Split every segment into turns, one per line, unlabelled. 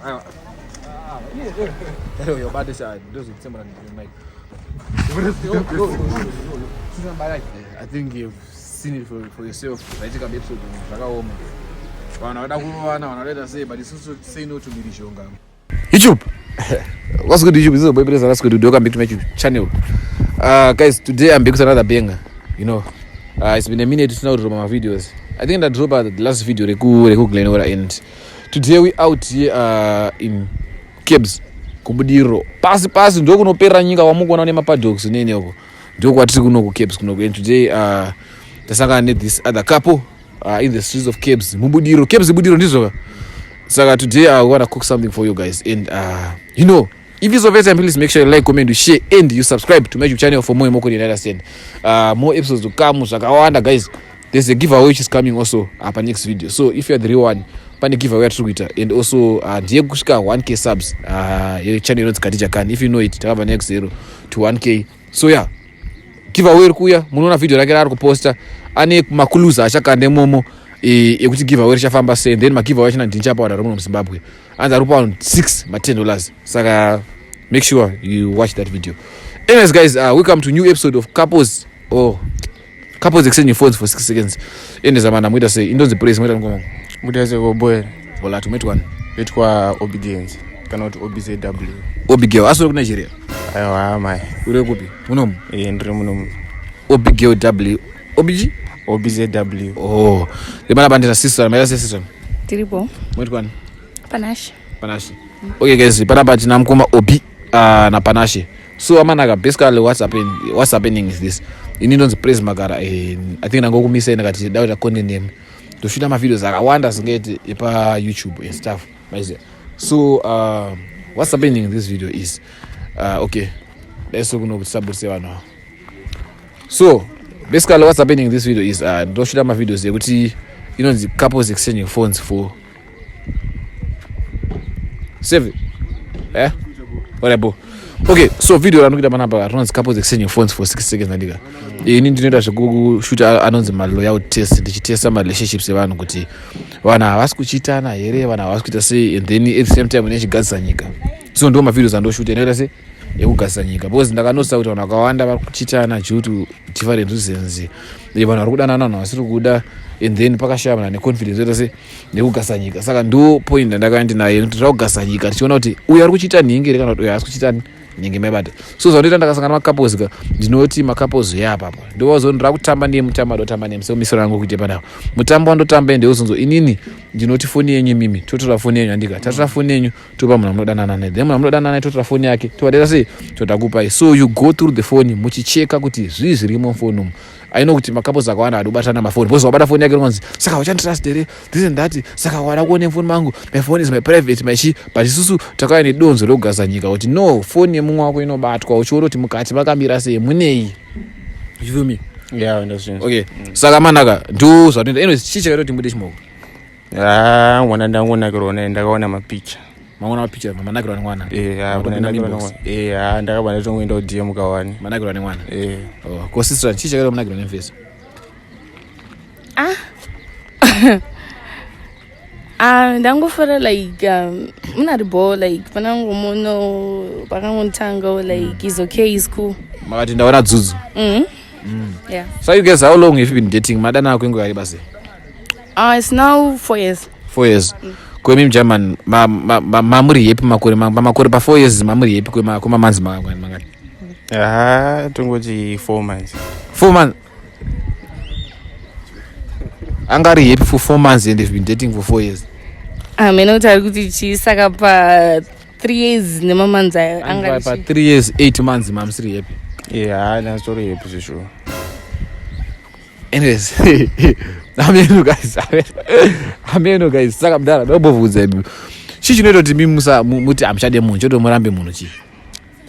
Aiwa. I think you've seen it for yourself. Zvaitika episode zvakaoma. Vanhu vada kurovana, vanhu vadaita sei, but isusu say no to mhirizhonga. YouTube. What's good, YouTube? This is your boy Blaze. That's good. Welcome back to my YouTube channel. Guys, today I'm back with another banger. It's been a minute since I drop my videos. I think I dropped the last video reku Glenora, and today we out here in Kebs, kuBudiriro. Pasi pasi ndokunopera nyika wamukuona nemapaddocks nene uko. Ndokwatiri kuno ku Kebs kuno. And today tasangana ne this other couple in the streets of Kebs, muBudiriro. Kebs Budiriro ndizvo ka? Saka today I want to cook something for you guys, and if it's of time, please make sure you like, comment, you share and you subscribe to my YouTube channel for more and more content. Understand, more episodes to come, zvakawanda guys. There's a giveaway which is coming also apa next video, so if you are the real one, pane giveaway yatiri kuita. And also ndiye kusvika 1K subs yechannel inonzi Katija Khan. If you know it, takabva next 0 to 1K. So yeah, giveaway iri kuuya. Munoona video rake raari kuposta, ane maclues achakanda imomo ekuti giveaway richafamba sei. And then magiveaway achina ndinichapa vanhu vari muno muZimbabwe, anzi ari kupa vanhu 6 ma10 dollars. Saka make sure you watch that video. Anyways guys, welcome to new episode of couples oh couples exchanging phones for 6 seconds. Ende zamana muita sei? Indonzi Praise. Muita ngoma.
Muita sekuboera.
Bola tumetwa one.
Itwa Obedience kana kuti OBZW.
Obigirl, asi uri kuNigeria?
Aiwa mai.
Uri kupi, munomu?
E, ndiri munomu.
Obigirl W obg.
OBZW.
Oh, rimana ndina sister. Maita sei, sister?
Tiripo.
Muitwa
Panashe.
Panashe. Okay guys, panapa tina mukoma Obi naPanashe. So amanaka, basically what's happening is this: ini ndonzi Praise Magara. I think ndangokumisai ndakati da kuita content name, ndoshuta mavideos akawanda singeti epaYouTube and stuff, maiziva. So what's happening in this video is okay, daiso kuno kuti sabudise vanhu ava. So basically what's happening in this video is ndoshuta mavideos ekuti inonzi couples exchanging phones for seven, eh, whatever. Okay, so video ranokuita panapa rinonzi couples exchanging phones for 6 seconds. Andika ini ndinoita zvekushuta anonzi maloyal test, ndichitesta marelationships evanhu kuti vanhu havasi kuchitana here, vanhu havasi kuita sei, and then at the same time nechigadzisa nyika. So ndo mavideos andoshuta inoita se ekugadzisa nyika, because ndakanotisa kuti vanhu vakawanda vari kuchitana due to different reasons. Vanhu vari kudanana, vanhu vasiri kuda, and then pakashaya vanhu ane confidence oita se nekugasa nyika. Saka ndo point yandakanga ndinayo, nekuti tira kugasa nyika tichiona kuti uyu ari kuchiita nhingi here kana kuti uyu haasi kuchiita nhingi, maibata. So zvandoita, ndakasangana macouples ka, ndinoti macouples yapapa ndovazo ndira kutamba ndiye mutambo adotamba nemi seumisiro rangu kuite panapa. Mutambo wandotamba ndeuzonzo inini ndinoti foni yenyu imimi, totora foni yenyu, andika tatora foni yenyu, topa munhu amunodanana naye, then munhu amunodanana naye totora foni yake, tovadaita sei, totakupai. So you go through the phone muchicheka kuti zvii zvirimo mufoni umu. Aino kuti macouples akawanda adi kubatana mafoni, because wabata foni yake rinonzi, "Saka uchanditrust here?" this and that. "Saka wada kuone foni mangu? My phone is my private, machi." But isusu takauya nedonzo rekugasa nyika kuti no, foni yemumwe wako inobatwa uchiona kuti mukati makamira sei, munei. You feel me?
Yeah, ndazvinzwa.
Okay, saka manaka ndo zvatoita. Anyways, chii chakaita kuti mude chimoko?
Ah, mwana ndangonakirwa naye, ndakaona mapicha.
Maona mapicha, manakirwa nemwana?
Eh, ah,
Matopinda
mwana ndakirwa
inbox.
nemwana. Eh, ah, ndakabva ndatongoenda kuDM kawani.
Manakirwa nemwana?
Eh.
Oh, ko sister, chii chakaita munakirwa nemfesi?
Ah. Ah, ndangofara like munari bo like panangomuno pakangotanga, like is okay, is cool.
Makati ndaona dzudzu.
Yeah.
So you guys, how long have you been dating? Madana kwenguva yakareba sei?
It's now 4 years.
4 years. Kwemi muGerman mamuri happy makore pamakore pa 4 years, mamuri happy kwemamanzi mangani?
Ah, tongoti 4 months.
4 months anga ari happy for 4 months, and they've been dating for 4 years.
Amene kuti ari kuti chii, saka pa 3 years nemamanzi ayo anga
Pa 3 years 8 months mamusiri happy?
Eh, ah, ndasitori happy zvishuwa.
Anyways, ameno guys, ameno guys. Saka mudhara, ndobovudza imi, chii chinoita kuti mimi muti hamuchade munhu, choto murambe munhu, chii?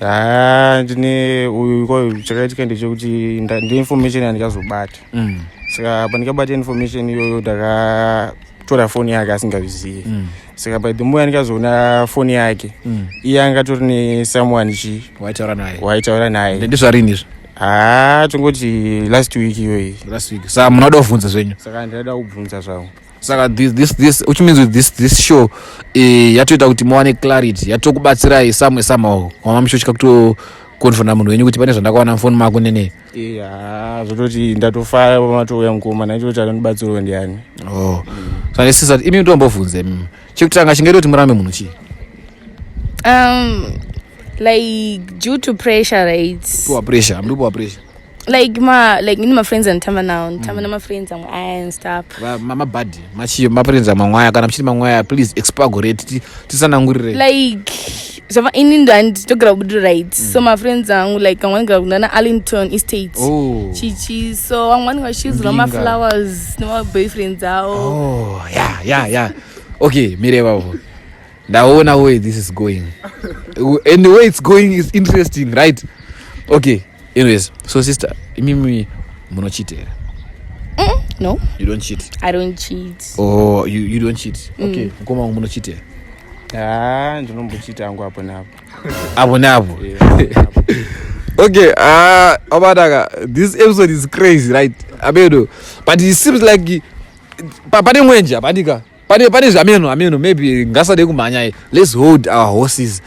Ah, ndine uyu ko chakaitika ndechekuti ndeinformation yandikazobata. Saka pandikabata information iyoyo, ndakatora foni yake asingazvizivi. Saka by the more yandikazoona foni yake, iye angatori nesomeone chi
waitaura naye.
Waitaura naye.
Ndizvarini izvi?
Ha, tongoti last week iyoyi.
Last week. Saka munoda kuvhunza zvenyu?
Saka ndinoda kubvunza zvangu.
Saka this which means with this show yatoita kuti muwane clarity, yatokubatsirai samwe somehow kwama muchitya kutokonfronta munhu wenyu kuti pane zvandakawana mufoni mako nene.
Iya, zvototi ndatofara pamatouya mukoma, naitoti anondibatsirawo ndiani.
Oh, saka sisa, imi ndombobvunze imi, chekutanga chingaita kuti murambe munhu chii?
Like due to pressure, right?
Puwa pressure, hamudi kupuwa pressure?
Like ma like ini mafriends anditamba nawo, nditamba namafriends amwe aya and stuff.
Mabhadhi machiyo, mafriends amamwaya, kana muchiti mamwaya, please expagorate, tisanangurire.
Like zvava ini ndanditogara kuBudiriro, right? So mafriends angu, like vamwe vanogara kunana Arlington Estate, chichi, so vamwe vanenge vachizwa
Mbinga.
maflowers nemaboyfriends avo.
Oh, yeah, okay, mire vavo, ndaona where this is going, and the way it's going is interesting, right? Okay, anyways, so sister, imimi munocheat here?
No.
You don't cheat?
I don't cheat.
Oh, you don't cheat. Okay, mukoma wangu, munocheat here?
Ha, ndinombochita hangu apo neapo.
Apo neapo. Okay, abataka, this episode is crazy, right? Abedo, but it seems like pane mwenje apanika, pane zvameno ameno, maybe ngasade kumhanya. Let's hold our horses.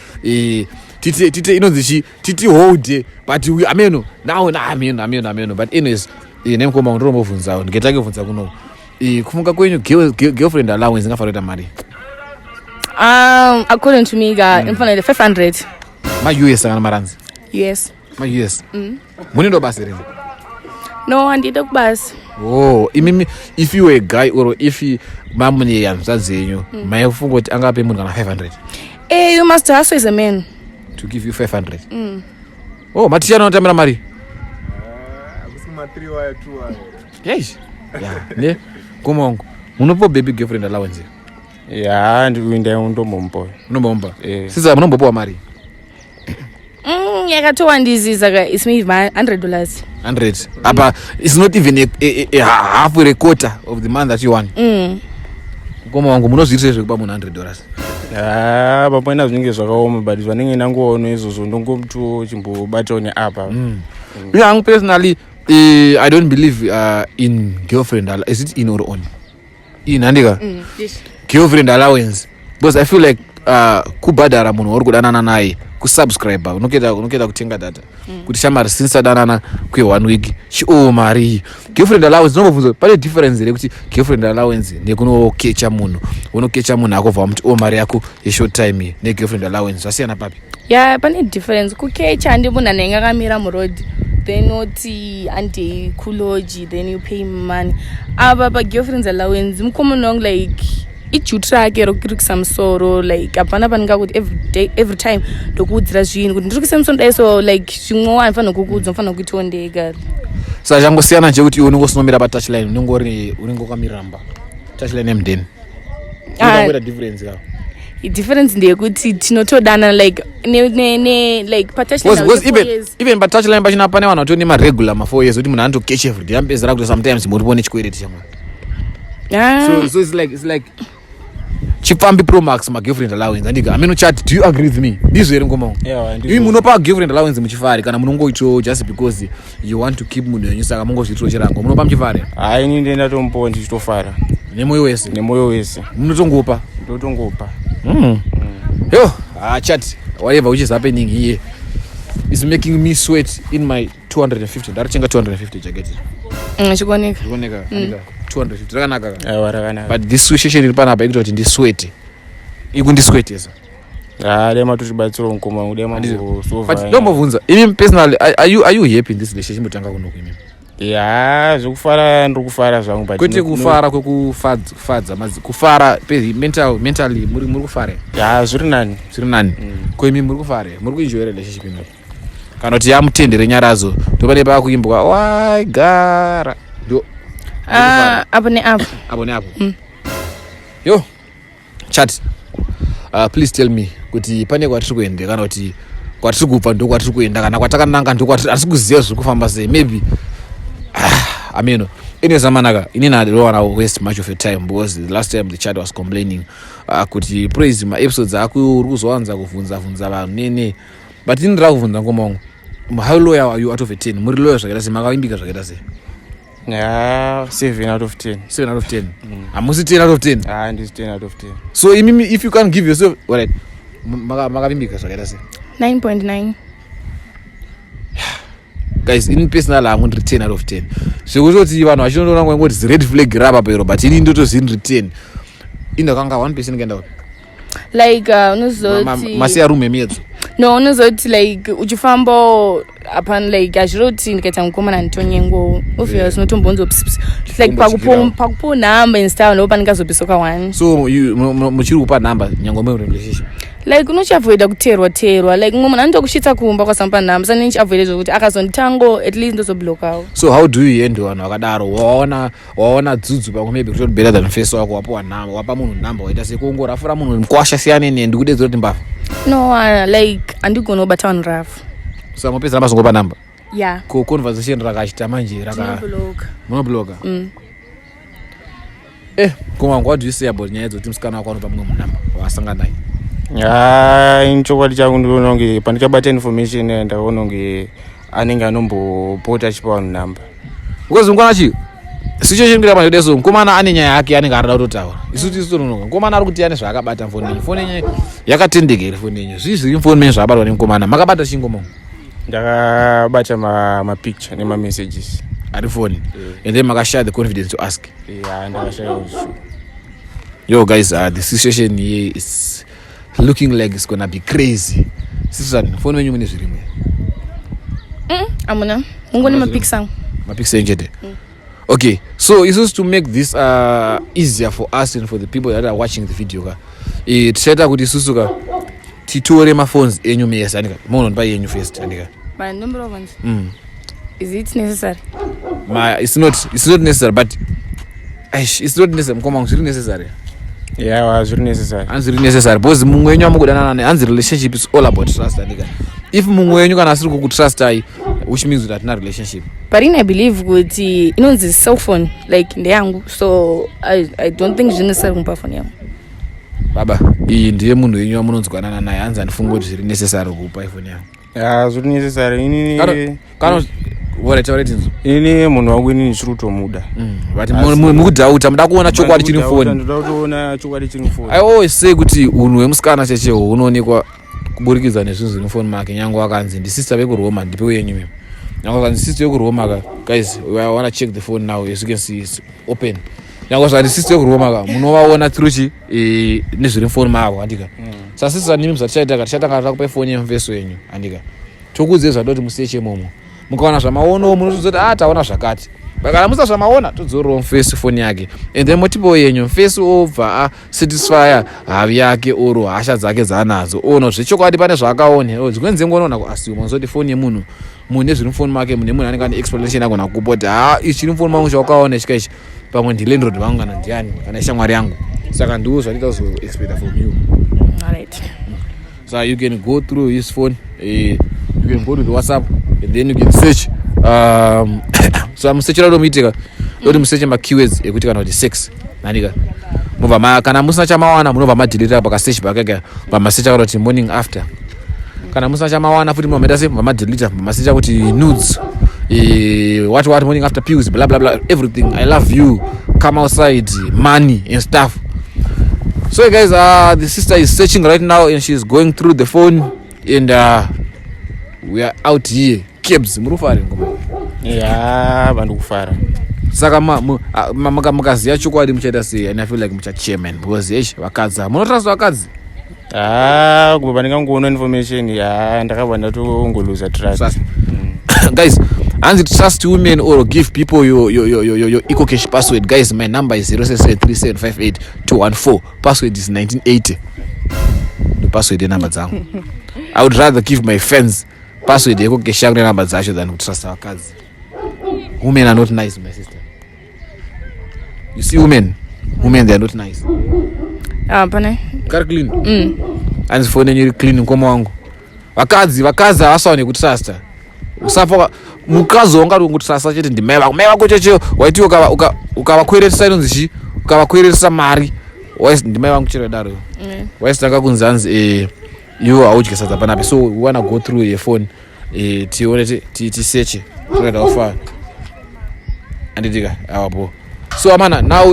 Tite inonzi chi, titi hold, but we ameno now na ameno ameno ameno. But anyways, nemukoma, ndinombobvunzawo, ndingetange kubvunza kuno. Kufunga kwenyu, girlfriend allowance ingafanira kuita mari?
According to me ka, inofanira 500.
MaUS kana maranzi?
Us.
MaUS. Munoenda basa rini?
No, handide kubasa.
Oh, imimi, if you were a guy or if mamune hanzvadzi yenyu, maifunga kuti angape munhu kana 500?
Eh, you must hustle as a man.
To give you 500? Oh, maticha anotambira mari?
Kusima 3 wire, 2 wire.
Yes, yeah. Ne kumongo munopa baby girlfriend allowance?
Ya, ndombomboyo.
Munombomba?
Eh.
Sisa, munombopiwa mari?
Yakatowandisisa ka, it's maybe $100.
100 apa it's not even a half or a quarter of the month that you want. Mukoma wangu, munozviitira zvekupa munhu $100?
Ha, pamwena zvinenge zvakaoma, but zvanenge ndangoona izvozvo, ndongomuti chimbobatawo neapa.
Yeah, hangu personally, I don't believe in girlfriend is it in or on in, handika?
Yes.
Girlfriend allowance, because I feel like kubhadhara munhu wauri kudanana naye, kusubscribe, unokuita kutenga data kuti shamari, since tadanana kwe one week, chioo mari iyi girlfriend allowance. Ndinombobvunza, pane difference here kuti girlfriend allowance nekunokecha munhu, unokecha munhu akobva wamuti o mari yako yeshort time iyi, negirlfriend allowance zvasiyana papi?
Ya, pane difference. Kukecha handi munhu anenge akamira muroad, then oti andei kulodge, then you pay money. Apa pagirlfriends allowance, mukomana wangu, like iduty rake rokurukisa musoro. Like hapana panonga kuti every day, every time ndokuudzira zvinhu kuti ndirukise musoro dai. So like zvimwewo handifanira kukuudza, unofanira kuitawo ndega.
Saka changosiyana chekuti iwe unenge usinomira patouchline, unenge uri, unenge wakamiramba touchline yemudheni.
Ah.
Inoita difference ka.
Difference ndeyekuti tinotodana like ne like
Because even patouchline pachina pane vanhu vatori nemaregular ma4 years, kuti munhu anotokecha everyday, amupedzera kuti sometimes muripo nechikwereti chamwe. So it's like chipfambi pro max, magirlfriend allowance, andika ameno chat. Do you agree with me? Ndizvo here, ngoma?
Yeah, ndizvo.
Imi munopa girlfriend allowance muchifari, kana munongoitawo just because you want to keep munhu wenyu, saka mungozviitiro chirango, munopa muchifari?
Hai, ini ndienda tomupowo ndichitofara.
Nemwoyo wese?
Nemwoyo wese.
Munotongopa?
Ndotongopa.
Yo, ah, chat, whatever which is happening here is making me sweat in my 250, ndaritenga 250 jacket.
Chikuoneka.
Zvioneka, andika 250 rakanaka ka?
Aiwa, rakanaka.
But this situation iri panapa ikuita kuti ndiswete, ikundiswetesa.
Ha, dai matotibatsirawo mukoma wangu, dai
But
mambosova.
ndombobvunza imi personally, are you happy in this relationship? Imbotanga kunoku imimi.
Ya, zvekufara ndiri kufara zvangu, but
Kwete kufara kwekufadza kufara mentally muri kufara?
Ya, zviri nani.
Zviri nani. Ko imi, muri kufara, muri kuenjoy relationship ino, kana kuti yamutendere nyaradzo, ndopane pakuimbwa waigara ndo?
Ah, apo neapo.
Apo neapo. Yo chat, please tell me kuti pane kwatiri kuenda, kana kuti kwatiri kubva ndo kwatiri kuenda, kana kwatakananga ndo kwatiri, hatisi kuziva zviri kufamba sei. Maybe, ah, ameno. Anyways, amanaka, inini I don't wanna waste much of your time, because the last time the chat was complaining kuti Praise, maepisodes ako uri kuzowanza kuvhunza vhunza vanhu nene. But ini ndira kuvhunza ngoma wangu, how loyal are you out of a 10? Muri loyal zvakaita sei? Makavimbika zvakaita sei?
Ya, 7 out of 10.
7 out of 10. Hamusi 10 out of 10?
Ah, ndisi 10 out of 10.
So imimi, if you can't give yourself, alright, makavimbika zvakaita sei?
9.9.
Guys, ini personal hangu ndiri 10 out of 10, zvekutoti vanhu vachinotoona ngoti red flag rapa pero, but ini ndotozii ndiri 10. Indakanga 1% kuenda kupi?
Like unozoti
Masiya room yemiedzo.
No, unozoti like uchifamba hapana, like hazviro kuti ndikaita mukomana nditonyengo, obvious unotombonzo pss, like
Kumbochikirawo.
Pakupo nhamba and stuff, ndo pandingazopisoka one.
So muchiri kupa nhamba nyange muri relationship?
Like unochiavoida kuteerwa teerwa, like mumwe munhu anotokusvitsa kumba kwasamupa nhamba, saka ndichiavoida zvokuti akazonditango, at least ndozoblokawo.
So how do you handle vanhu vakadaro? Waona dzudzu pamwe maybe kutoti better than face wako, wapiwa nhamba, wapa munhu nhamba, waita sekungorafura munhu, mukwasha siyane ne ndikudedzera kuti mbavha.
No, like handigoni kubata vanhu rafu.
So mapedza mazongopa nhamba?
Yeah.
Ko conversation rakachita manje raka
Ndinobloka.
Munobloka?
Mm.
Koma what do you say about nyaya dzekuti musikana wako anopa mumwe munhamba waasangana naye?
Ya, ini chokwadi changu ndinoona kunge pandikabata information iya, ndakaona kunge anenge anombopota achipa vanhu nhamba.
Because mukwana chi situation kuita panode, so mukomana ane nyaya yake anenge arida kutotaura, isu tisu tononoka. Mukomana ari kuti ane zvaakabata mufoni yenyu. Foni yenyu yakatendeka here? Foni yenyu, zvii zviri mufoni menyu zvakabatwa nemukomana? Makabata chingomo?
Ndakabata mapicture nemamessages.
Ari foni, and then makashare the confidence to ask?
Ya, ndakashaya zvishu.
Yo guys, the situation here is looking like it's gonna be crazy. Susan, foni menyu mune zvirimwe?
Amuna, mungoni mapics angu.
Mapics enyu chete. Okay, so isusu, to make this easier for us and for the people that are watching the video ka, tichaita kuti isusu ka titore maphones enyu mese, andika? Munondipa yenyu first, andika?
My number of ones. Is it necessary?
It's not necessary, but eish, it's not necessary. Mukoma wangu, zviri necessary?
Yawa, zviri necessary.
Hanzi zviri necessary because mumwe wenyu amukudanana naye, hanzi relationship is all about trust, andika? If mumwe wenyu kana asiri kukutrustai, which means kuti hatina relationship.
But in I believe kuti inonzi cell phone, like ndeyangu, so I don't think zviri necessary kumupa phone yangu.
Baba, iyi ndiye munhu wenyu wamunonzwanana naye, hanzi handifungi kuti zviri necessary kukupa ifoni yangu.
Ya, zviri necessary inini.
Kana ora tinzo.
Inini munhu wangu inini ndichiri kutomuda.
But mukudhauta, muda kuona chokwadi chiri mufoni.
Ndoda kutoona chokwadi chiri mufoni.
I always say kuti unhu hwemusikana checheho hunoonekwa kuburikidza nezvinhu zviri mufoni make. Nyange wakanzi ndisister vekuRoma, ndipe yenyu mimi. Nyange wakanzi sister vekuroma ka, guys, I wanna check the phone now. As you can see, it's open. Nyange zvanzi sister vekuroma ka, munovaona through chi nezviri mufoni mavo, andika? Saka sister, nimi zvatichaita ka, tichatanga takupa ifoni yemufeso yenyu, andika? Tokuudzei zvatoda kuti museche imomo. Mukawana zvamaonawo, munotodza kuti ah, taona zvakati. But kana musina zvamaona, todzorerawo mufesi foni yake and then motipawo yenyu. Mufesi obva asatisfya havi yake oro hasha dzake dzaanadzo, ono zvechokwadi pane zvaakaona. Dzimweni dzenguva unoona kuasiuma unozoti foni yemunhu mune zviri mufoni make, mune munhu anenge ane explanation agona kukupa kuti ha, ichi chiri mufoni mangu chawakaona ichi kaichi, pamwe ndilandlord vangu kana ndiani kana ishamwari yangu. Saka ndiwo zvatiita kuzoexpecta from you.
Alright.
So you can go through his phone, you can go to the WhatsApp and then you can search. So musechera tomuitika doti museche makeywords ekuti kana kuti sex, nanika mubva kana musina chamawana, munobva madeleta pakasearch pakaka pamasecha kana kuti morning after. Kana musina chamawana futi, munobva maita sei? Mubva madeleta, masecha kuti nudes, what morning after pills, blah blah blah, everything, I love you, come outside, money and stuff. So guys, the sister is searching right now and she's going through the phone and we are out here. Cabs, muri kufara ngoma?
Ya, vandikufara.
Saka mukaziva chokwadi muchaita sei? And I feel like muchachairman because eish, vakadzi munotrust vakadzi?
Ha, kubva pandingangoona information ya, ndakabva ndatongoluza trust.
Trust. Guys, hanzi trust women or give people your EcoCash password. Guys, my number is 073758 214, password is 1980, the password yenamba dzangu. I would rather give my friends password yeEcoCash yangu nenamba dzacho than kutrust vakadzi. Women are not nice, my sister. You see women, women, they are not nice.
Ah, pane.
Kari clean. Hanzi foni yenyu iri clean, mukoma wangu. Vakadzi havasawa nekutrusta. Usafa mukadzi wangari kungotrusta chete ndimai vako. Mai vako checheyo waiti ukavakweretesa inonzi chii, ukavakweretesa mari, ndimai vangu chero daro. Waisitanga kunzi hanzi iwo haudye sadza panapi. So we wanna go through your phone, tione, tiseche tokaita kufara. Anditika awapo. So amana, now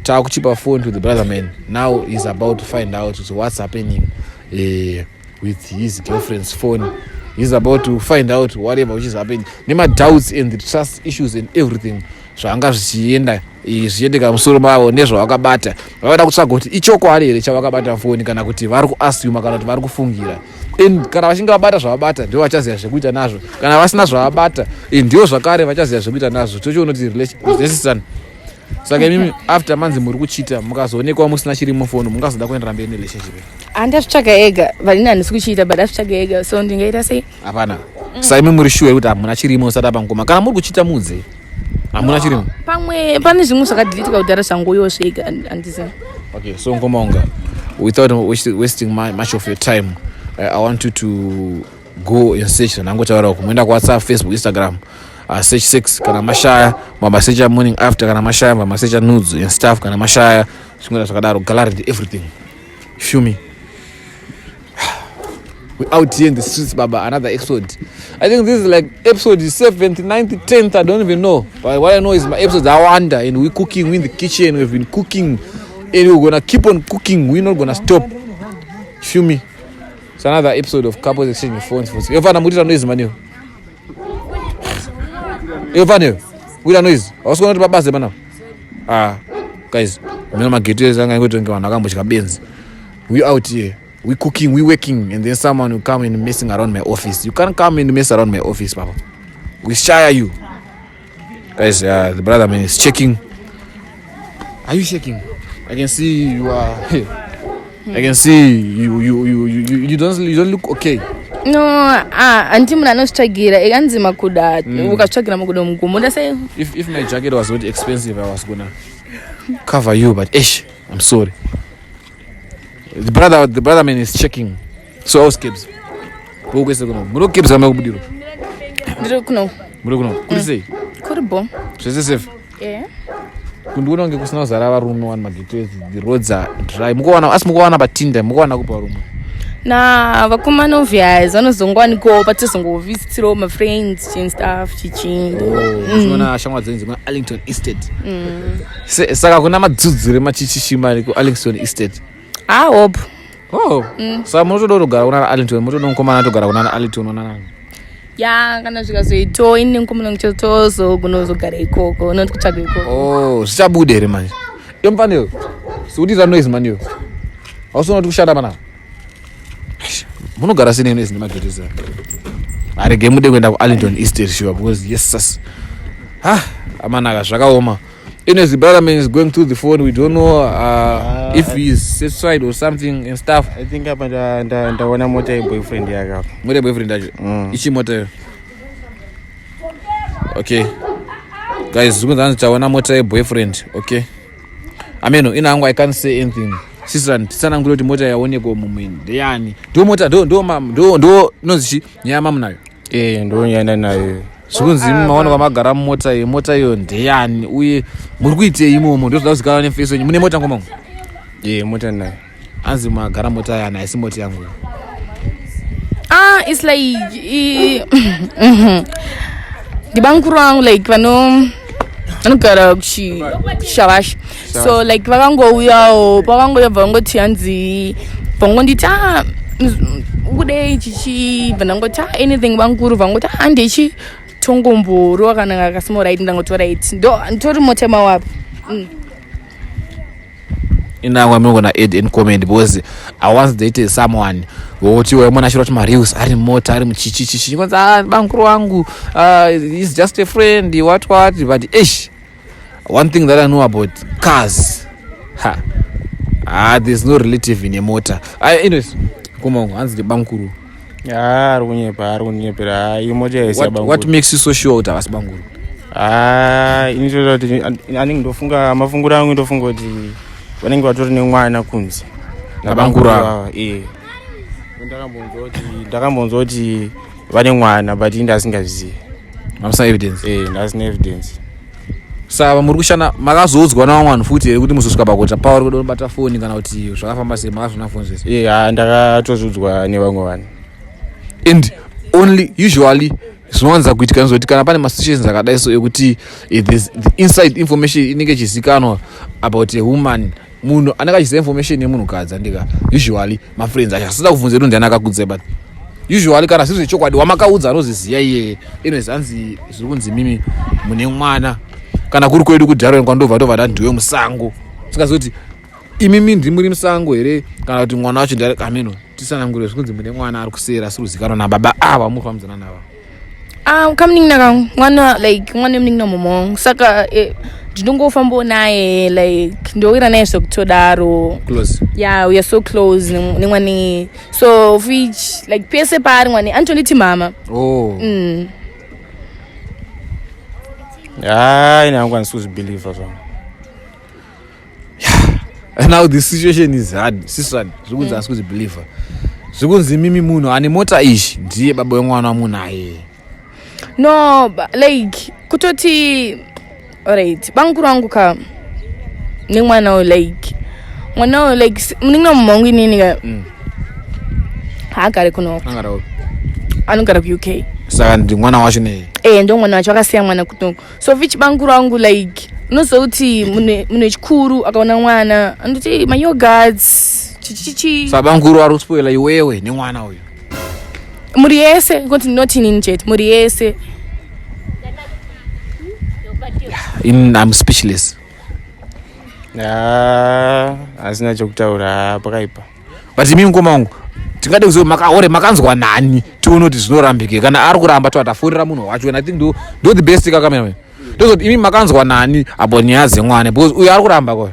takuchipa phone to the brother man. Now he's about to find out so what's happening with his girlfriend's phone. He's about to find out whatever which is happening, nemadoubts and the trust issues and everything zvanga zvichienda, zvichiendeka musoro mavo nezvavakabata. Vavada kutsvaga kuti ichokwadi here chavakabata foni, kana kuti vari kuasuma, kana kuti vari kufungira. And kana vachinge vabata zvavabata, ndivo vachaziva zvekuita nazvo. Kana vasina zvavabata, ndivo zvakare vachaziva zvekuita nazvo. Tochiona kuti relation. Saka imimi, after manzi muri kuchita, mukazoonekwa musina chiri mufoni, mungazoda kuendera mberi nerelationship?
Handazvitsvaga ega. Vanini handisi kuchiita, but azvitsvaga ega, so ndingaita sei?
Hapana. Saka imi muri sure kuti hamuna chirimo usati apa ngoma? Kana muri kuchita, mudze hamuna chirimo.
Pamwe pane zvimwe zvakadhilitika kudhara, zvangoiwo zvega, handizivi.
Okay, so Ngomaunga, without wasting much of your time, I want you to go and search nangotaura kumuenda kuWhatsApp, Facebook, Instagram, search sex. Kana mashaya, mamasecha morning after. Kana mashaya, mamasecha nudes and stuff. Kana mashaya, zvimwe zvakadaro, gallery, everything. Feel me? We out here in the streets, baba. Another episode. I think this is like episode 7th, 9th, 10th, I don't even know, but what I know is my episodes are wonder and we cooking. We in the kitchen. We've been cooking and we're gonna keep on cooking. We're not gonna stop. Feel me? It's another episode of couples exchanging phones for yofana. Mukuita noise maniyo yofana, kuita noise. Hausi kuti pabaze panapa. Ah guys, mena mageto ese anga ingotonge vanhu vakambotya benzi. We out here, we cooking, we working, and then someone will come and messing around my office. You can't come and mess around my office, papa. We shire you guys. The brother man is checking. Are you shaking? I can see you are. I can see you. You don't look okay.
No, ah, handi munhu anozvitsvagira anzi makuda. Ukazvitsvagira makuda mugumo ndasei.
If my jacket was not expensive, I was gonna cover you, but ish, I'm sorry. The brother man is checking. So how's Kebs? Kukwese kuno muri Kebs kama kubudiro?
Ndiri kuno.
Muri kuno kuri sei?
Kuri bo.
Zvese safe?
Yeah.
Kundiona kunge kusina kuzara varume wani. Mageto, the roads are dry. Mukuwana, asi mukuwana patinda, mukuwana kupa varume?
Na vakomana, obvious, vanozongowanikawo patizongovhizitirawo mafriends and stuff, chichi.
Uchiona shamwari dzenyu dzekuna Arlington Estate. Saka kuna madzudzure machichishima kuArlington Estate?
Ah, hope.
Oh, saka munotoda kutogara kuna Arlington, munotoda mukomana atogara kuna Arlington onanani?
Ya, kana zvikazoitawo, ini nemukomana wangu tozogunozogara ikoko, not kutsvaga ikoko.
Oh, zvichabuda here manje? Iyo mufaniro sikuti noise maniyo, hausiona kuti kushanda panapa munogara sei nenoise nemagetesa? Arege mude kuenda kuArlington Estate, sure, because yes sas. Ha, amanaka, zvakaoma. Anyways, the brother man is going through the phone. We don't know if he is satisfied or something and stuff.
I think apa ndaona mota yeboyfriend yake apa.
Mota yeboyfriend yacho?
Mm.
Ichi mota iyo? Okay guys, zvikunzi hanzi taona mota yeboyfriend. Okay, ameno ina hangu, I can't say anything. Sister, titsanangure kuti mota yaonekwa mumwe ndeyani? Ndo mota ndo inonzi chi nyaya mamunayo?
Eh, ndonyanda nayo.
Zvikunzi imi maona kwamagara mumota iyo, mota iyo ndeyani uye muri kuitei imomo? Ndo zvoda kuzikanwa nefeso yenyu. Mune mota ngomangu?
Eh, mota nayo.
Hanzi magara mota yani, haisi mota yangu.
Ah, it's like ndibamukuru vangu, like vanogara kuShavasha, so like vakangouyawo, pakangouya bva vangoti hanzi, vangonditi, ah, ukudei chichi? Bva ndangoti, ah, anything bamukuru. Vangoti, ah, handechi tongomborova kana kasimo, right? Ndangoti right, ndo nditori mota mawapo.
Inangu, I'm not gonna add any comment because I once dated someone wokuti waimona achira kuti mareels ari mota, ari muchichichichi, kwanzi, ah, bamukuru wangu, he's just a friend, what what. But ish, one thing that I know about cars, ha, ah, there's no relative in a mota. Anyways, kumangu hanzi ndibamukuru.
Ha, ari kunyepa, ari kunyepera. Ha, imota yaisi.
What makes you so sure kuti havasi bamukuru?
Ha, ini toda kuti anenge, ndofunga mafunguro angu, ndofunga kuti vanenge vatori nemwana kunze.
Nabamukuru ava?
Eh, ndakambonzwa kuti vane mwana, but ini ndasingazivi.
Hamusina evidence?
Eh, ndasina evidence.
Saka muri kushanda, makazoudzwa navamwe vanhu futi here kuti muzosvika pakuita pauri kuda kubata foni, kana kuti zvakafamba sei? Makazona foni zvese?
Eh, ha, ndakatozviudzwa nevamwe vanhu.
And only usually Zvinowanza kuitika nzoti kana pane masituations akadai so ekuti there's the inside information inenge ichizikanwa about a woman, munhu anenge achiziva information yemunhukadzi, andika usually mafriends acho asida kubvunza kuti ndiani akakudzai, but usually kana zviri zvechokwadi, wamakaudza anoziziva iyeye. Anyways, hanzi zviri kunzi mimi mune mwana. Kana kuri kwedu kudharweni kwandobva, tobva tandiwe musango, singazivi kuti imimi ndimuri musango here kana kuti mwana wacho ndiari kameno. Tisanangure, zviri kunzi mune mwana ari kusera asiri kuzikanwa nababa ava muri kufambidzana nava.
Ah, kamunin'ina kangu, mwana, like mwana wemunin'ina mama wangu, saka ndinongofambawo naye, like ndowira naye zvekutodaro.
Close.
Yeah, we are so close nemwana, so of which like pese paari mwana anotonditi mama.
Oh.
Hayi, nangu handisi kuzvibhilivha zvangu.
Now the situation is hard, sisan. Zviri kunzi asi kuzvibhilivha, zviri kunzi mimi munhu ane mota izhi ndiye baba wemwana wamunaye.
No, but like kutoti alright, bamukuru wangu ka nemwana uyu, like mwana uyu, like munin'ina mama wangu inini ka haagari kunoko.
Angara upi?
Anogara kuUK.
Saka ndi mwana wacho nei?
Eh, ndo mwana wacho, akasiya mwana kunoko, so vichi bamukuru wangu, like unoziva kuti munhu wechikuru akaona mwana anototi mayoghurts, chichichi.
Saka bamukuru ari kuspoila iwewe nemwana uyu.
Muri yese, kuti not inini chete, muri yese.
I'm speechless.
Ha, hasina chekutaura, pakaipa.
But imi mukoma wangu, tingade kuziva makaore makanzwa nani, tione kuti zvinorambike. Kana ari kuramba, toatafonera munhu wacho, and I think ndo the best kakamera ndozoti imi makanzwa nani apo nyaya dzemwana, because uyu ari kuramba ko,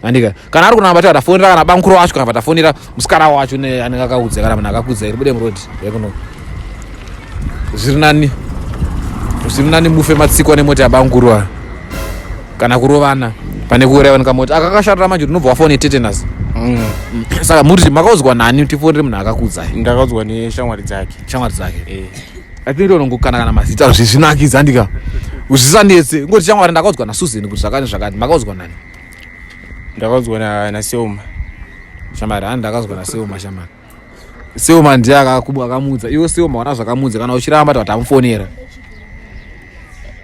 andika kana ari kuramba, toatafonera kana bamukuru wacho, kana patafonera musikana wacho ne anenge akaudza, kana munhu akakudza iri bude muroad yekuno. Zviri nani mufe matsikwa nemota yabamukuru aya kana kurovana pane kuuraiwa nekamota akakashatira. Manje unobva wafone tetanus. Saka muri makaudzwa nani? Tifonere munhu akakudzai.
Ndakaudzwa neshamwari dzake.
Shamwari dzake.
Eh.
I think ndonongokana kana mazita zvinakidza, andika zvisanetse, ngoti shamwari, ndakaudzwa naSusan kuti zvakati zvakati. Makaudzwa nani?
Ndakaudzwa naSeuma.
Shamwari, hani ndakaudzwa naSeuma. Shamwari, Seuma ndiye akamuudza iwe. Seuma wana zvakamuudza. Kana uchiramba, tatamufonera,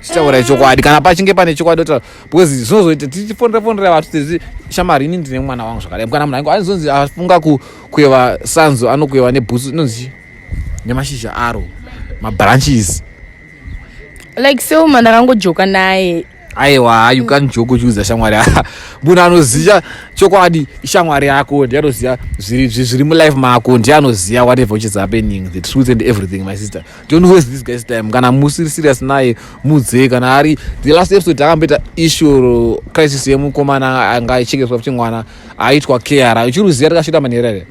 chitaurai chokwadi kana pachinge pane chokwadi ota, because zvinozoita tichifonera fonera vatu tizi shamwari, ini ndine mwana wangu zvakadai. Kana munhu anozonzi afunga kukweva sanzo, anokweva nebhutsu inonzi nemashizha aro, mabranches.
Like Selma ndakangojoka naye.
Aiwa, you can't joke uchiudza shamwari. Munhu anoziva chokwadi ishamwari yako, ndiye anoziva zviri mulife mako, ndiye anoziva whatever which is happening, the truth and everything. My sister, don't waste this guy's time. Kana musiri serious naye, mudzei. Kana ari the last episode takamboita issue, crisis yemukomana anga aichekeswa kuti mwana aitwa care, uchiruziva tikasvita manhera here?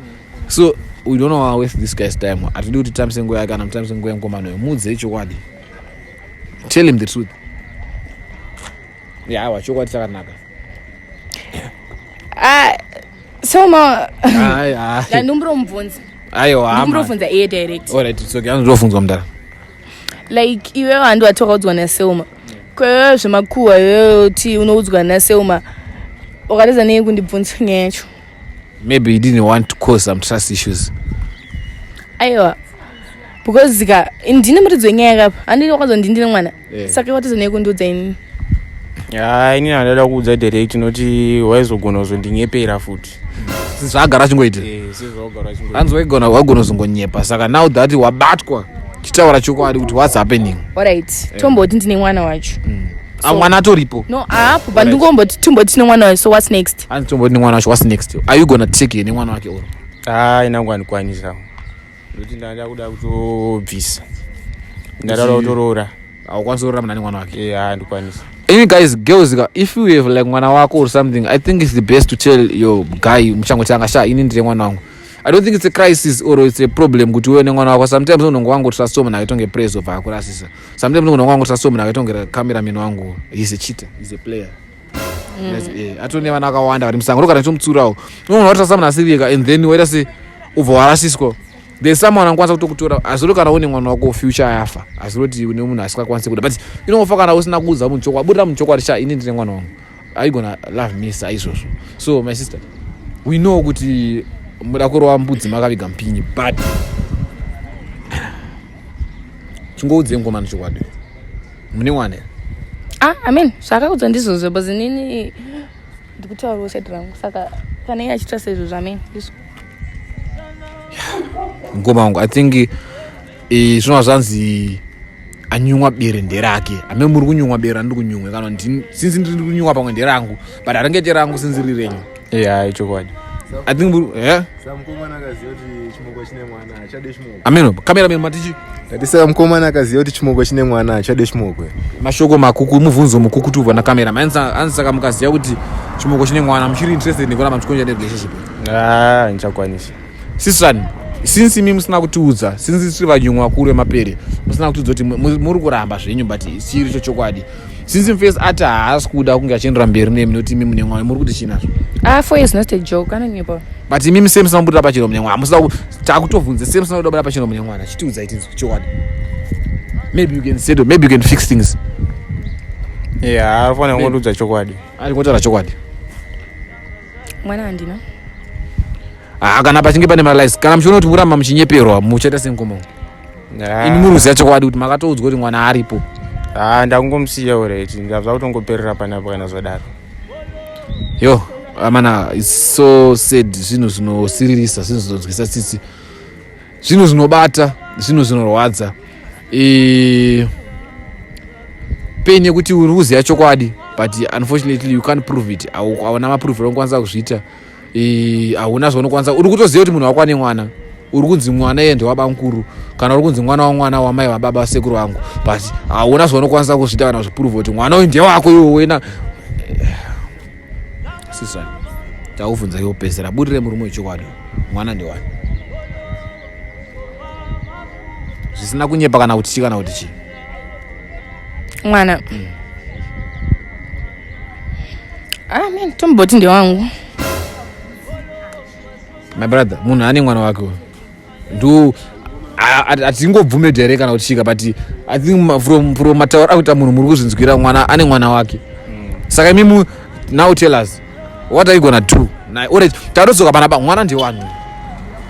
So we don't know waste this guy's time. Hatidi kuti tambise nguva yake kana mutambise nguva yemukomana uyo. Mudzei chokwadi, tell him the truth. Yawa, chokwadi chakanaka.
Ah, Selma.
Ai, ai.
Ndomuromubvunza.
Aiwa.
Ndomurobvunza iye direct.
Alright, it's okay. Anozobvunzwa mudara.
Like iwewe handi wati wakaudzwa naSelma kwewewe zvemakuhwa, iwewe kuti unoudzwa naSelma, wakatadza nei kundibvunza nyaya yacho?
Maybe he didn't want to cause some trust issues.
Aiwa, because ka ndine muridzi wenyaya kapa, handini wakazwa ndindine mwana. Saka watadza nei kundiudza inini?
Ha, inini handada kuudza direct noti waizogona kuzondinyepera futi.
Zvaagara achingoita.
Eh, sezvaugara achingoita.
Hanzi waigona kuzongonyepa. Saka now that wabatwa, chitaura chokwadi kuti what's happening.
Alright, tomboti ndine mwana wacho.
Ah, mwana atoripo?
No, apo, but ndingomboti tomboti tine mwana wacho, so what's next?
Hanzi tomboti nemwana wacho, what's next? Are you gonna take here nemwana wake or?
Ha, inangu handikwanisa nokuti ndada kuda kutobvisa, ndada kutoroora.
Haukwanisi kurora munhu ane mwana wake?
Eh, handikwanisa.
Any guys, girls ka, if you have like mwana wako or something, I think it's the best to tell your guy muchangotanga, sha, ini ndine mwana wangu. I don't think it's a crisis or it's a problem kuti uve nemwana wako. Sometimes unongo wangu trust munhu aitonge praise of akurasisa. Sometimes unongo wangu trust munhu aitonge cameraman wangu, he's a cheater, he's a player. Yes, atone vana akawanda vari musango, ndokana tomutsurawo unogona kutrasta munhu asirika and then waita se ubva warasiswa. There's someone angakwanisa kutokutora aziro. Kana une mwana wako, future yafa, aziro kuti une munhu asingakwanisi kuda, but inofa kana usina kuudza munhu chokwadi. Budira munhu chokwadi, sha, ini ndine mwana wangu, are you gonna love me saizvozvo? So my sister, we know kuti muda kurova mbudzi makaviga mupinyi, but Chingoudzei mukomana chokwadi. Mune mwana here?
Ah, I mean, zvakakudzwa ndizvozvo because inini ndikutaurawo side rangu saka kana iye achiita seizvozvo, I mean, ndizvo.
Mukoma wangu, I think zvinova zvanzi anyumwa bere nderake. Ame muri kunyumwa bere randiri kunyumwa kana ndini since ndiri kunyumwa pamwe nderangu, but haringete rangu since riri renyu.
Yeah, ichokwadi.
I think muri, yeah?
Saka mukomana akaziva kuti chimoko chine mwana hachade chimoko.
Ameno, cameraman matichi.
Ndati saka mukomana akaziva kuti chimoko chine mwana hachade chimoko.
Mashoko makuku, mubvunzo mukukutu ubva nakamera. Anzi saka mukaziva kuti chimoko chine mwana muchiri interested nekuramba muchikonja nerelationship?
Ah, ndichakwanisa.
Sisani, since imi musina kutiudza, since tiri vanyumwa vakuru vemapere, musina kutiudza kuti muri kuramba zvenyu, but chiri cho chokwadi. Since mufesi ati haasi kuda kunge achiendera mberi nemi nekuti imi mune mwana, muri kuti chii nazvo?
Ah, 4 years not a joke, anonyepa.
But imi muse musina kubuda pachena mune mwana, musina takutobvunze se musina kubuda pachena mune mwana, chitiudzai tinzwe chokwadi. Maybe you can settle, maybe you can fix things.
Yeah, anofanira kungotiudza chokwadi.
Ari kutaura chokwadi.
Mwana handina.
Ah, kana pachinge pane malies, kana muchiona kuti muramba muchinyeperwa, muchaita semukoma wangu.
Ah.
Imi muri kuziva chokwadi kuti makatoudzwa kuti mwana aripo.
Ah, ndakungomusiya already, ndabva kutongoperera panapa kana zvadaro.
Yo, amana, it's so sad. Zvinhu zvinosiririsa, zvinhu zvinonzwisa tsitsi, zvinhu zvinobata, zvinhu zvinorwadza. Pain yekuti uri kuziva chokwadi, but unfortunately you can't prove it. Hauna maproof aunokwanisa kuzviita. Hauna zvaunokwanisa. Uri kutoziva kuti munhu wako ane mwana, uri kunzi mwana iye ndewabamukuru, kana uri kunzi mwana wamwana wamai vababa sekuru vangu, but hauna zvaunokwanisa kuzviita kana kuzviprove kuti mwana uyu ndewako iwe wena. Sisani, takubvunza iwe kupedzisira, burire murume wechokwadi, mwana ndewani, zvisina kunyepa kana kuti chi kana kuti chi.
Mwana. Ah, man, tomboti ndewangu.
My brother, munhu ane mwana wake uyu. Ndo hatingobvume here kana kuti chika, but I think from matauro akuita munhu muri kuzvinzwira, mwana ane mwana wake. Saka imimu now tell us, what are you gonna do? Alright, tatodzoka panapa, mwana ndewani?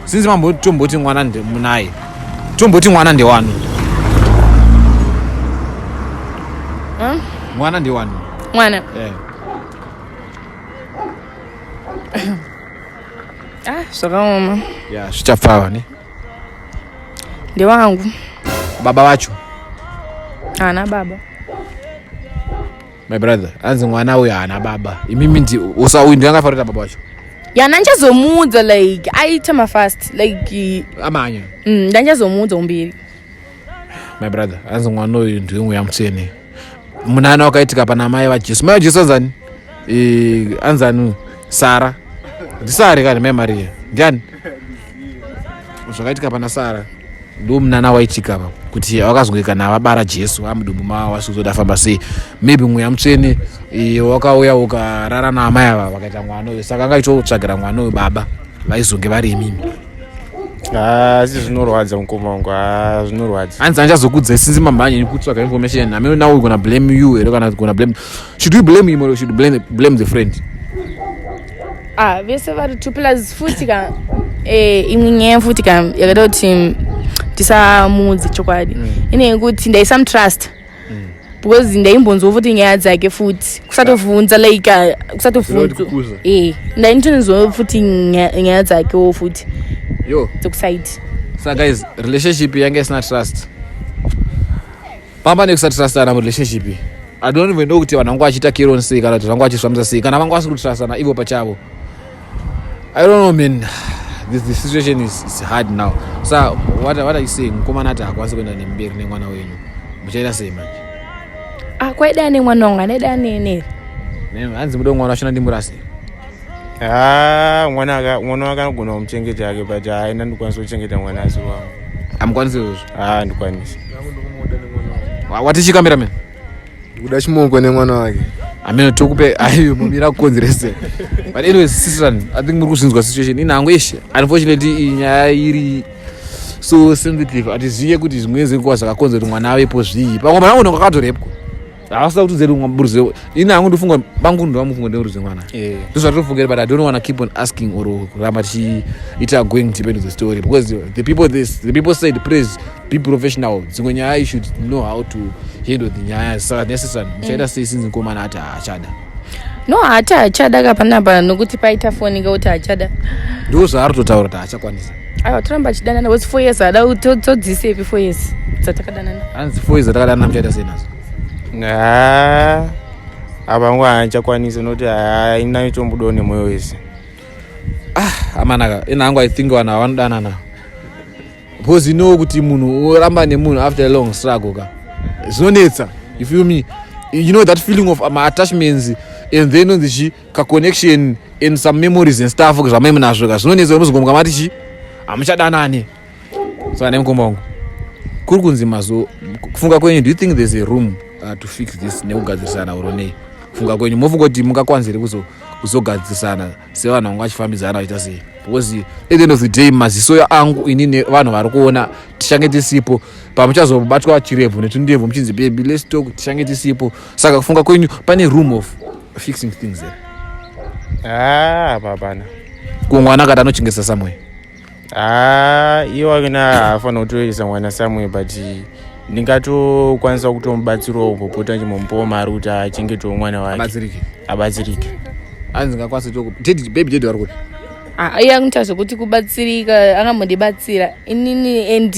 Since mambo tomboti mwana munaye, tomboti mwana ndewani? Mwana ndewani?
Mwana.
Yeah.
Ah, zvakaoma.
Yeah, zvichapfava ne.
Ndewangu.
Baba vacho?
Haana baba.
My brother, anzi mwana uyu haana baba. Imimi ndi usa uyu ndiangafarira baba vacho.
Ya, ndanchazomuudza like aita mafast like
Amanya.
Ndanchazomuudza umberi.
My brother, anzi mwana uyu ndiwe mweya mutsvene. Munana wakaitika pana mai vaJesu. Mai vaJesu anzani? Anzani? Sara. Ndisara kani mai Maria? Ndiani? Zvakaitika pana Sara ndo munana waitika pa kuti vakazonge kana vabara Jesu amudumbu mavo vasizoda famba sei. Maybe mweya mutsvene wakauya ukarara naamai ava vakaita mwana uyu, saka angaitotsvagira mwana uyu baba vaizonge vari imimi.
Asi zvinorwadza mukoma wangu, ah, zvinorwadza.
Hanzi andichazokudzai since mamhanya nekutsvaga information. I mean, now we're gonna blame you here, kana gonna blame, should we blame him or should we blame the friend?
Ah, vese vari two plus futi ka imwe nyaya futi ka yakaita kuti tisamuudze chokwadi ine yekuti ndaisamutrust because ndaimbonzwa futi nyaya dzake futi kusatovhunza like kusatovhunzwa.
Kukuza.
Ndaintonzwa futi nyaya dzakewo futi
Yo.
dzekusaidi.
So guys, relationship yange isina trust, pamba nekusatrustana murelationship. I don't even know kuti vanhu vangu vachiita carry on sei kana kuti vangu vachizvambisa sei kana vangu vasiri kutrustana ivo pachavo. I don't know, man. This situation is hard now. So what are you saying? Mukomana ati haakwanisi kuenda nemberi nemwana wenyu, muchaita sei manje?
Ah, kwaida nemwana wangu anaida nene.
Hanzi mude mwana wachona ndimurase.
Ah, mwana wake anogona kumuchengeta yake, but haina ndikwanisa kuchengeta mwana asi wangu.
Hamukwanisi izvozvo?
Ah, ndikwanisi.
Yangu ndikumuda nemwana wake.
Wati cameraman?
Ndikuda chimoko nemwana wake.
Amene tokupe ayo mumira kukonzerese. But anyways, sister, I think muri kuzvinzwa situation inhango ishe. Unfortunately, iyi nyaya iri so sensitive, hatizive kuti zvimwe zvenguva zvakakonzera kuti mwana avepo zvii. Pamwe mwana unonga akatorepwa, havasida kuti udzeri mburuze. Ini hangu ndofunga bangu ndovamufunga ndeuruze mwana. Ndozvatinofungira, but I don't want to keep on asking or kuramba tichiita going deep into the story because the people said praise. Be professional. Dzimwe nyaya you should know how to handle the nyaya. Saka necessary muchaita sei since mukomana ati haachada?
No, haati haachada ka panapa, nokuti paita foni ka kuti haachada.
Ndo zvaari kutotaura kuti haachakwanisa.
Aiwa, toramba achidanana was 4 years, ada todzisepi 4 years dzatakadanana?
Hanzi 4 years dzatakadanana, muchaita sei nazo?
Ha, apa ngo haachakwanisi nokuti ha, inaitomudawo nemwoyo wese.
Amanaka, ina hangu I think vanhu havanodanana because you know kuti munhu uramba nemunhu after a long struggle ka, zvinonetsa. You feel me? You know that feeling of maattachments and then onzi chi kaconnection and some memories and stuff zvamai munazvo ka, zvinonetsa. Muzongomuka mati chi hamuchadanani. Saka nemukoma wangu kuri kunzi mazo, kufunga kwenyu, do you think there's a room to fix this nekugadzirisana uro nei? Kufunga kwenyu, mofunga kuti mungakwanisa here kuzogadzirisana sevanhu vanga vachifambidzana vachiita sei? Because at the end of the day, maziso angu inini, vanhu vari kuona tichange tisipo pamuchazobatwa chirebvu netundebvu muchinzi, "Baby, let's talk," tichange tisipo. Saka kufunga kwenyu, pane room of fixing things here?
Ha, apa hapana.
Kumwana akati anochengesa somewhere?
Ha, iye wakena haafanira kutoendesa mwana somewhere, but ndingatokwanisa kutomubatsirawo, kumbopota ndichimbomupawo mari kuti achengetewo mwana wake.
Abatsirike.
Abatsirike.
Hanzi ngakwanise toko daddy, baby daddy vari kuti
Ah, iye akuita zvokuti kubatsirika, angambondibatsira inini and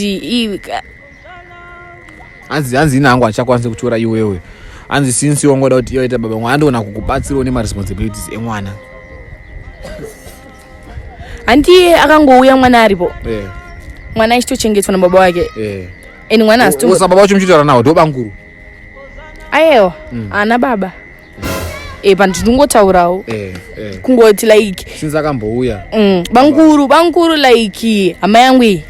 Hanzi ina hangu handichakwanisi kutora iwewe. Hanzi since wangoda kuti iwaita baba mwana, andiona kukubatsirawo nemaresponsibilities emwana.
Handiye akangouya mwana aripo, mwana achitochengetwa nababa wake and mwana
Usa baba wacho muchitaura nawo ndobanguru?
Aiwa, ana baba e panhu tinongotaurawo kungoti like
Since akambouya.
Banguru like hama yangu iyi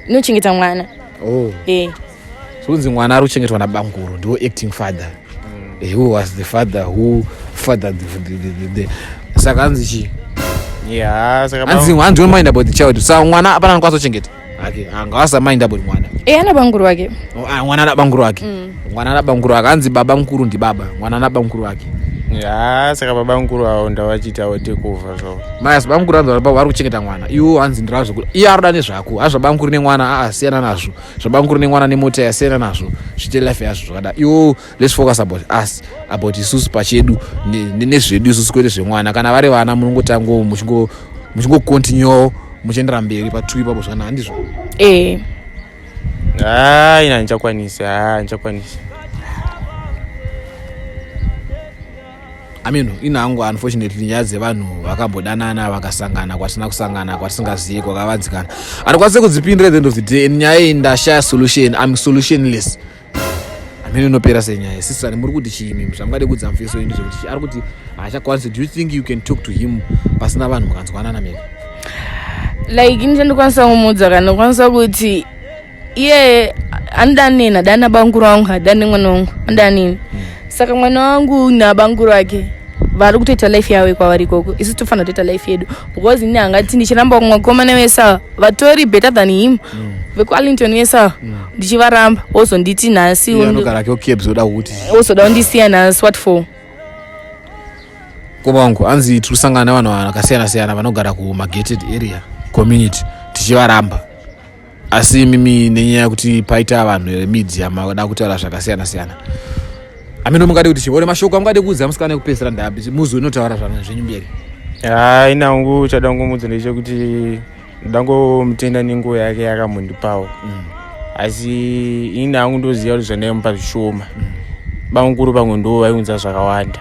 inochengeta mwana.
Oh.
E.
Sokunzi mwana ari kuchengetwa nabanguru, ndiwo acting father. Who was the father who fathered the saka hanzi chii?
Ya, saka
Hanzi hanzi don't mind about the child. Saka mwana hapana anokwanisa kuchengeta ake, angawasa mind about mwana.
E, ana banguru wake.
Oh, ah, mwana ana banguru wake. Mwana ana banguru wake. Hanzi baba mukuru ndibaba, mwana ana banguru wake.
Ya, saka baba mukuru avo ndavachiitawo take over zvavo.
Mayasi bamukuru hanzi vari kuchengeta mwana. Iwo hanzi ndirazvo, iye aroda nezvako hazvo. Bamukuru nemwana aasiyana nazvo, zvabamukuru nemwana nemota yasiyana nazvo, zviite life yazvo zvakada. Iwo let's focus about us, about isusu pachedu nezvedu isusu, kwete zvemwana. Kana vari vana, munongotango muchingocontinuewo muchiendera mberi patu ipapo zvakanaka, handizvo?
E.
Ha, ina handichakwanisi, ha, handichakwanisi.
Amino ina hangu, unfortunately nyaya dzevanhu vakambodanana vakasangana kwatisina kusangana, kwatisingazivi, kwakavanzikana, handikwanisi kudzipindira. At the end of the day, and nyaya iyi ndashaya solution. I'm solutionless. Amino inopera senyaya. Sisani, muri kuti chiimi zvamungade kudza mufeso wenyu zvekuti ari kuti haachakwanisi? Do you think you can talk to him pasina vanhu mukanzwanana mega?
Like ini chandikwanisa kumudza kana ndikwanisa kuti iye anoda neni, hadani nabanguru wangu, hadani nemwana wangu, anoda neni. Saka mwana wangu nabanguru wake vari kutoita life yavo kwavari ikoko, isu tofanira kutoita life yedu, because ini hangati ndichiramba kumwakomana wese ava vatori better than him vekuArlington wese ava, ndichivaramba, wozonditi nhasi
Iye anogara keCabs, oda kuti
wozoda kundisiya nhasi, what for?
Koma wangu, hanzi tiri kusangana nevanhu vakasiyana siyana vanogara kumagated area community tichivaramba, asi imimi nenyaya yekuti paita vanhu vemedia mada kutaura zvakasiyana siyana. Amino mungade kuti chiore mashoko amungade kuudza musikana ekupedzisira, ndapi muzonotaura zvanhu zvenyu mberi.
Ha, ina hangu chada kungomudza ndechekuti ndangomutenda nenguva yake yakambondipawo, asi ini hangu ndoziva kuti zvandaimupa zvishoma, bamukuru pamwe ndo vaiunza zvakawanda.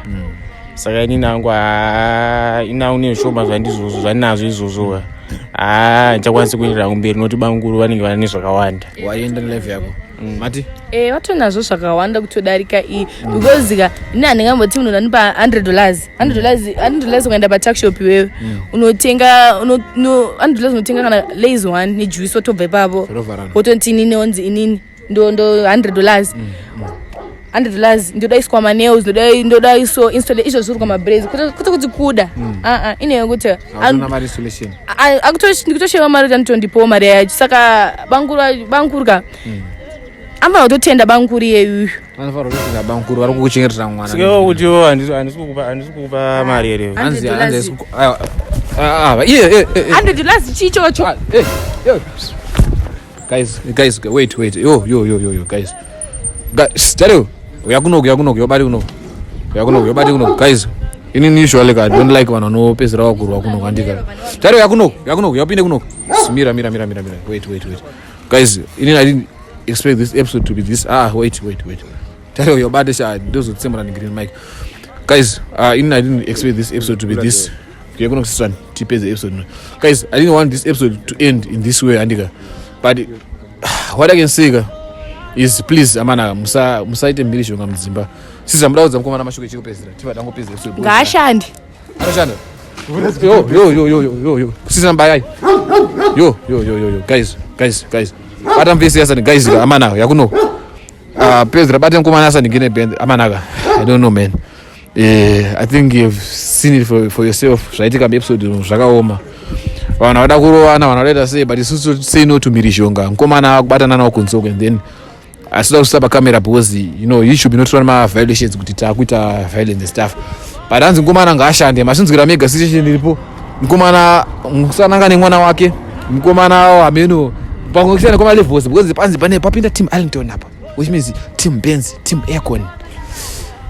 Saka inini hangu, haa, ini hangu nezvishoma zvandizvozvo zvandinazvo izvozvo, haa, handichakwanisi kuendera hangu mberi nokuti bamukuru vanenge vane zvakawanda.
Waenda nelife yako mati.
E, vatonazvo zvakawanda kutodarika iyi, because ka ini handingamboti munhu unanipa $100, $100, $100, ukaenda patuckshop iwewe unotenga $100 unotenga kana Lays one nejuice, wotobva ipapo.
Zvinovharana.
Wototi inini onzi inini ndo $100, $100 ndoda iswa manails, ndoda iso install izvo zviri kwamabraids, kwete kuti kuda aa ine yekuti
Hauna mari solution.
Ndikutoshewa mari kuti anotondipawo mari yacho. Saka banguru ka anofanira kutotenda banguru iyeyuyu.
Vanofanira kutotenda bamukuru vari kukuchengetera mwana.
Sikewo kutiwo handisi kukupa mari here?
Hanzi
$100.
hanzi aiwa, ah, ah, iye
$100 chii ichocho?
Ah, eh, eh. Guys, guys, wait, wait. Yo, yo, yo, yo, yo, guys. Guys, Taro, uya kunoku, uya kunoku, yobati kunoku. Uya kunoku, yobati kunoku. Guys, inini usually I don't like vanhu vanopedzera vakurwa kunoku andika. Taro, uya kunoku, uya kunoku, yapinde kunoku. Mira, mira, mira, mira, mira. Wait, wait, wait. Guys, inini I didn't expect this episode to be this. Ah, wait, wait, wait. Taro, yobate sha, ndozotsemura green mic. Guys, inini I didn't expect this episode to be this. Uya kunoku sisani, tipedze episode no. Guys, I didn't want this episode to end in this way andika. But what I can say ka is please amana musaite mhirizhonga mudzimba. Siza muda kudza mukomana mashoko echikupedzera. Tiva tangopedza episode.
Ngaashande.
Anoshanda. Yo yo yo yo yo yo yo. Siza mbayai. Yo yo yo yo yo guys, guys, guys. Bata mvesi yasani guys amana yakuno. Ah, pedzera bata mukomana asani ngine band amana ka. I don't know, man. I think you've seen it for yourself. Zvaitika episode zvakaoma. Vanhu vada kurovana, vanhu vadaita sei, but isusu say no to mhirizhonga. Mukomana akubatana nawo kunze uko and then asida kusisa pacamera because YouTube inotora ma-violations kuti taakuita violence and stuff. But hanzi mukomana ngaashande, mazvinzwira mega situation iripo. Mukomana musananga nemwana wake, mukomana hameno pamwe kusiyana kwama-levels because panzi pane papinda team Arlington apa, which means team Benz, team Aircon.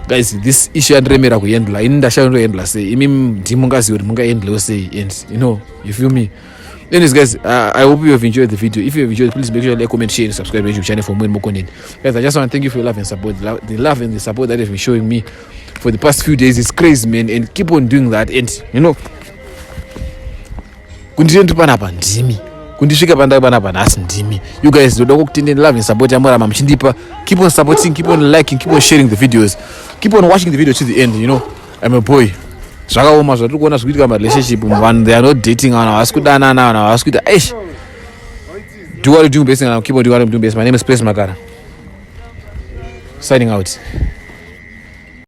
Guys, this issue yandiremera kuhandla. Ini ndashaya ndohandla sei. Imi ndimungaziva kuti mungahandlewo sei and you feel me. Anyways, guys, I hope you have enjoyed the video. If you have enjoyed, please make sure you like, comment, share and subscribe to the YouTube channel for more and more content. Guys, I just want to thank you for your love and support. The love and the support that you've been showing me for the past few days is crazy, man, and keep on doing that. And kundiri ndiri panapa ndimi kundisvika pandai panapa nhasi ndimi you guys. Ndoda kukutendeni love and support yamuramba muchindipa. Keep on supporting, keep on liking, keep on sharing the videos, keep on watching the video to the end. I'm a boy. Zvakaoma zvatiri kuona zvikuitika marelationship. Vanhu, they are not dating, vanhu havasi kudanana, vanhu havasi kuita eish. Do what you doing best and keep on doing what I'm doing best. My name is Praise Makara, signing out.